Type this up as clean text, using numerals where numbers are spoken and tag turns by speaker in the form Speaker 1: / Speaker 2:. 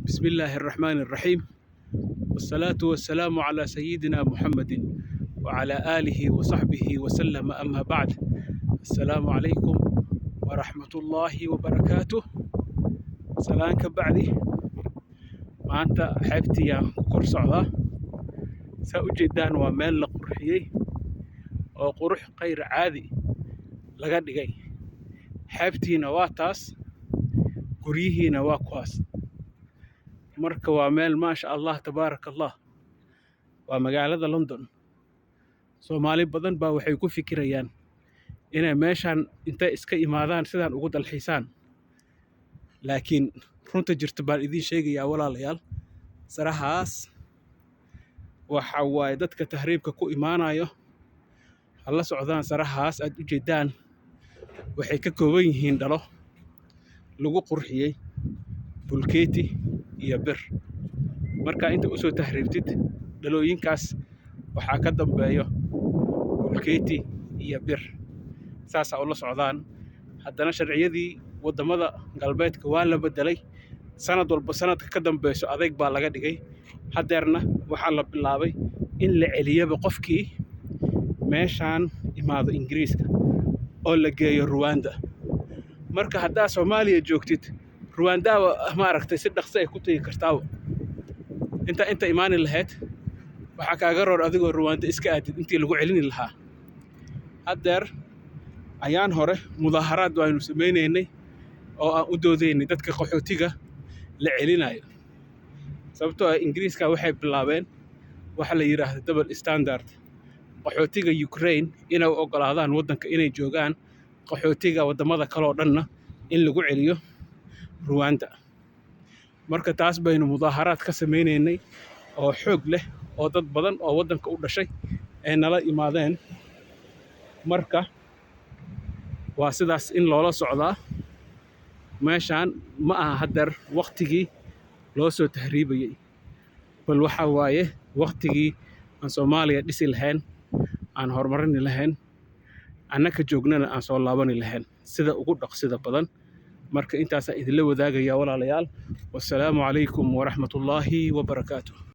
Speaker 1: بسم الله الرحمن الرحيم، والصلاة والسلام على سيدنا محمد وعلى آله وصحبه وسلم. أما بعد، السلام عليكم ورحمة الله وبركاته. Salaan ka bacdi, maanta xeebtii ku kor socdaa. Saa u jeedaan, waa meel la qurxiyey oo qurux qayr caadi laga dhigay. Xeebtiina waa taas, guryihiina waa kuwaas. Marka waa meel, maasha Allah, tabaaraka Allah. Waa magaalada London. Soomaali badan baa waxay ku fikirayaan inay meeshaan intay iska imaadaan sidaan ugu dalxiisaan, laakiin runta jirta baan idiin sheegayaa, walaalayaal. Sarahaas waxa waaye dadka tahriibka ku imaanayo ha la socdaan. Sarahaas aad u jeedaan waxay ka kooban yihiin dhalo lagu qurxiyey bulkeeti iyo bir. Marka inta usoo tahriibtid, dhalooyinkaas waxaa ka dambeeyo bulkeeti iyo bir, saasaa ula socdaan. Haddana sharciyadii waddamada galbeedka waa la beddelay. Sanad walba sanadka ka dambeyso adayg baa laga dhigay. Haddeerna waxaa la bilaabay in la celiyaba qofkii meeshaan imaado Ingiriiska oo la geeyo Ruwanda. Marka haddaa Soomaaliya joogtid, Ruwandawa maaragtay si dhaqso ay ku tegi kartaaba. Inta imaani lahayd, waxaa kaaga roor adigoo Ruwanda iska aadid intii lagu celini lahaa. Haddeer ayaan hore mudaaharaad waaynu samaynaynay oo aan u doodaynay dadka qaxootiga la celinayo, sababtoo ah Ingiriiska waxay bilaabeen waxa la yidhaahdo double standard: qaxootiga Ukraine inay u oggolaadaan waddanka inay joogaan, qaxootiga waddamada kale oo dhanna in lagu celiyo Ruwanda. Marka taas baynu mudaaharaad ka samaynaynay oo xoog leh, oo dad badan oo waddanka u dhashay ay nala imaadeen. Marka waa sidaas in loola socdaa. Meeshaan ma aha haddeer waqtigii loo soo tahriibayey, bal waxa waaye waqtigii aan Soomaaliya dhisi lahayn, aan horumarini lahayn, annaka joognana aan soo laabani lahayn sida ugu dhaqsida badan. Marka intaasaan idinla wadaagaya, walaalayaal. Wassalaamu calaykum waraxmatullaahi wabarakaatuh.